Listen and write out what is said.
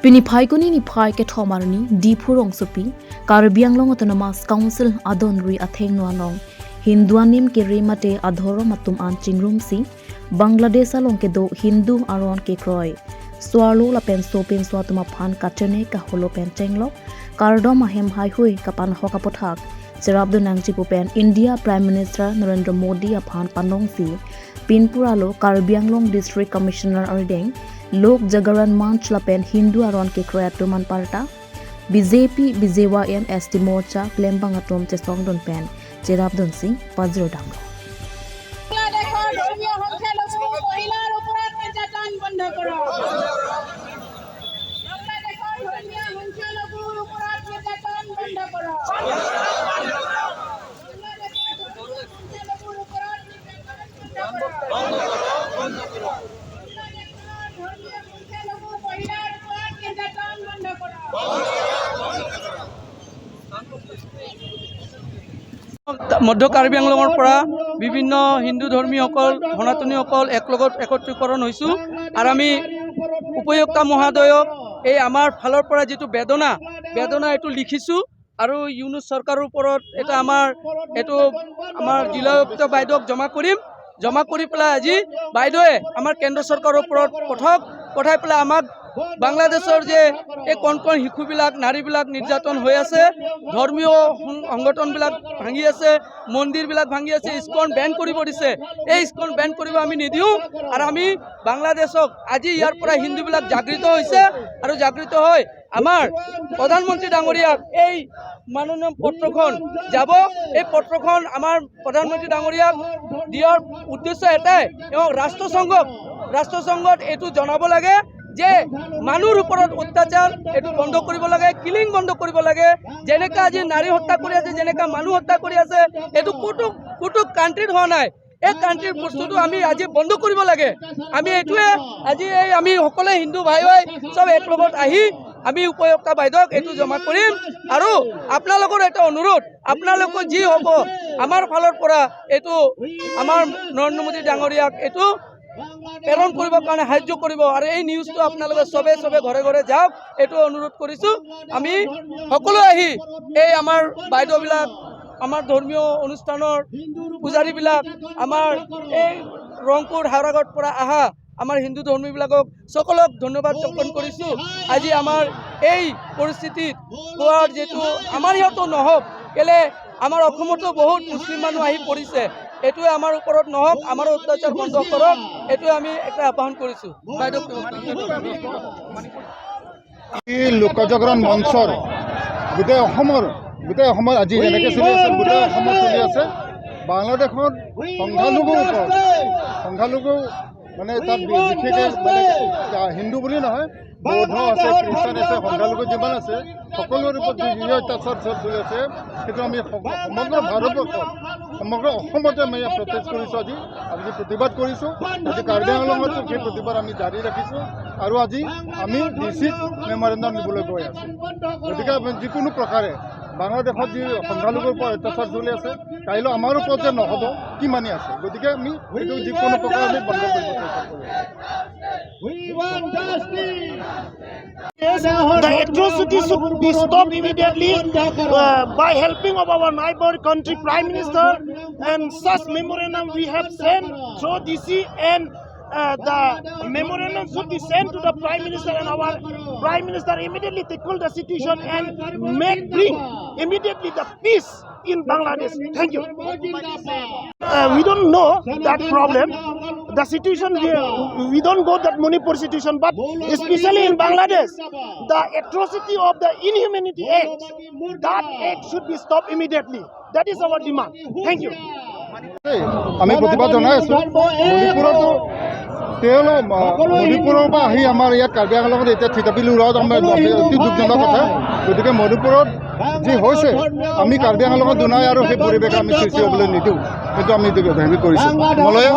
Pini phai kuni ni phai ke thomarni Diphu Rongsopi Karbi Anglong Autonomous Council adon rui atheng no along Hinduanim ke remate adhoro matum an chingrum si Bangladesh along ke do Hindu aron ke kroi swalo la pen so pen swa tuma phan kachene ka holo pen chenglo kardom ahem hai hui kapan hoka pothak Cherabdo Nangchipu pen India Prime Minister Narendra Modi aphan panong si Pinpuralo Karbi Anglong District Commissioner Ardeng Lok Jagaran Manch lapen Hindu aron ke kroyatuman parta BJP BJYM ST Morcha Klembang atom chesong don pen Cherabdon Singh Pajro Dangro. বাংলাদেশৰ ধৰ্মীয় সংখ্যালঘু মহিলাৰ ওপৰত নিৰ্যাতন বন্ধ কৰক। বাংলাদেশৰ ধৰ্মীয় সংখ্যালঘুৰ ওপৰত নিৰ্যাতন বন্ধ কৰক। বাংলাদেশৰ ধৰ্মীয় সংখ্যালঘুৰ ওপৰত নিৰ্যাতন বন্ধ কৰক। বাংলাদেশৰ ধৰ্মীয় সংখ্যালঘু মহিলাৰ ওপৰত নিৰ্যাতন বন্ধ কৰক। মধ্য কাৰ্বি আংলঙৰ পৰা বিভিন্ন হিন্দু ধৰ্মীসকল, সনাতনীসকল একলগত একত্ৰীকৰণ হৈছোঁ আৰু আমি উপযুক্তা মহোদয়ক এই আমাৰ ফালৰ পৰা যিটো বেদনা এইটো লিখিছোঁ আৰু ইউনুছ চৰকাৰৰ ওপৰত এটা আমাৰ এইটো আমাৰ জিলা আয়ুক্ত বাইদেউক জমা কৰিম। জমা কৰি পেলাই আজি বাইদেৱে আমাৰ কেন্দ্ৰ চৰকাৰৰ ওপৰত পঠাওক, পঠাই পেলাই আমাক বাংলাদেশৰ যে এই কণ কণ শিশুবিলাক, নাৰীবিলাক নিৰ্যাতন হৈ আছে, ধৰ্মীয় সংগঠনবিলাক ভাঙি আছে, মন্দিৰবিলাক ভাঙি আছে, ইস্কন বেন কৰিব দিছে। এই ইস্কন বেন কৰিব আমি নিদিওঁ। আৰু আমি বাংলাদেশক আজি ইয়াৰ পৰা হিন্দুবিলাক জাগৃত হৈছে আৰু জাগৃত হৈ আমাৰ প্ৰধানমন্ত্ৰী ডাঙৰীয়াক এই মাননীয় পত্ৰখন যাব। এই পত্ৰখন আমাৰ প্ৰধানমন্ত্ৰী ডাঙৰীয়াক দিয়াৰ উদ্দেশ্য এটাই এবং ৰাষ্ট্ৰসংঘত এইটো জনাব লাগে যে মানুহৰ ওপৰত অত্যাচাৰ এইটো বন্ধ কৰিব লাগে, কিলিং বন্ধ কৰিব লাগে। যেনেকা আজি নাৰী হত্যা কৰি আছে, যেনেকা মানুহ হত্যা কৰি আছে, এইটো ক'তো ক'তো কাণ্ট্ৰিত হোৱা নাই। এই কাণ্ট্ৰিৰ বস্তুটো আমি আজি বন্ধ কৰিব লাগে। আমি এইটোৱে আজি এই আমি সকলোৱে হিন্দু ভাই ভাই চব একলগত আহি আমি উপযুক্তা বাইদেউক এইটো জমা কৰিম। আৰু আপোনালোকৰ এটা অনুৰোধ, আপোনালোকৰ যি হ'ব আমাৰ ফালৰ পৰা এইটো আমাৰ নৰেন্দ্ৰ মোদী ডাঙৰীয়াক এইটো প্ৰেৰণ কৰিবৰ কাৰণে সাহায্য কৰিব। আৰু এই নিউজটো আপোনালোকে চবে চবে ঘৰে ঘৰে যাওক, এইটো অনুৰোধ কৰিছোঁ। আমি সকলোৱে আহি এই আমাৰ বাইদেউবিলাক, আমাৰ ধৰ্মীয় অনুষ্ঠানৰ পূজাৰীবিলাক, আমাৰ এই ৰংপুৰ হাওৰাঘাট পৰা অহা আমাৰ হিন্দু ধৰ্মীবিলাকক সকলক ধন্যবাদ জ্ঞাপন কৰিছোঁ। আজি আমাৰ এই পৰিস্থিতিত হোৱাৰ যিটো আমাৰ ইয়াতো নহওক, কেলে আমাৰ অসমতো বহুত মুছলিম মানুহ আহি পৰিছে। এইটোৱে আমাৰ ওপৰত নহওক, আমাৰো অত্যাচাৰ বন্ধ কৰক, এইটোৱে আমি এটা আহ্বান কৰিছোঁ বাইদেউ। এই লোকজাগৰণ মঞ্চৰ গোটেই অসমৰ আজি যেনেকৈ চলি আছে, গোটেই অসমত চলি আছে। বাংলাদেশত সংখ্যালঘুৰ ওপৰত, সংখ্যালঘু মানে তাত বিশেষকৈ মানে হিন্দু বুলি নহয়, বৌদ্ধ আছে, খ্ৰীষ্টান আছে, সংখ্যালঘু যিমান আছে সকলোৰে ওপৰত যি অত্যাচাৰ চলি আছে, সেইটো আমি সমগ্ৰ ভাৰতবৰ্ষত, সমগ্ৰ অসমতে আমি ইয়াত প্ৰটেষ্ট কৰিছোঁ। আজি আজি প্ৰতিবাদ কৰিছোঁ। আজি কাৰ্বি আংলঙতো সেই প্ৰতিবাদ আমি জাৰি ৰাখিছোঁ আৰু আজি আমি ডি চিক মেমৰেণ্ডাম দিবলৈ গৈ আছোঁ। গতিকে আমি যিকোনো প্ৰকাৰে বাংলাদেশত যি সংখ্যালঘুৰ ওপৰত অত্যাচাৰ চলি আছে, কাইলৈ আমাৰ ওপৰত যে নহ'ব কি মানি আছে? গতিকে আমি সেইটো যিকোনো প্ৰকাৰে আমি বন্ধ কৰিব চেষ্টা কৰিম। The atrocity should be stopped immediately by helping of our neighbor country Prime Minister, and such memorandum we have sent through DC, and the memorandum should be sent to the Prime Minister, and our Prime Minister immediately tackle the situation and make bring immediately the peace in Bangladesh. Thank you. We don't know that problem. The situation we don't go that Manipur situation, but especially in Bangladesh, the atrocity of the Inhumanity Act, that act should be stopped immediately. That is our demand. Thank you. আমি প্ৰতিবাদ জনাই আছোঁ। মণিপুৰতো তেওঁলোক মণিপুৰৰ পৰা আহি আমাৰ ইয়াত কাৰ্বি আংলঙত এতিয়া থিতাপি লোৱাত আমাৰ অতি দুখজনক কথা। গতিকে মণিপুৰত যি হৈছে, আমি কাৰ্বি আংলঙত দুনাই আৰু সেই পৰিৱেশ আমি সৃষ্টি হ'বলৈ নিদিওঁ। সেইটো আমি হেৰি কৰিছোঁ মলয়া।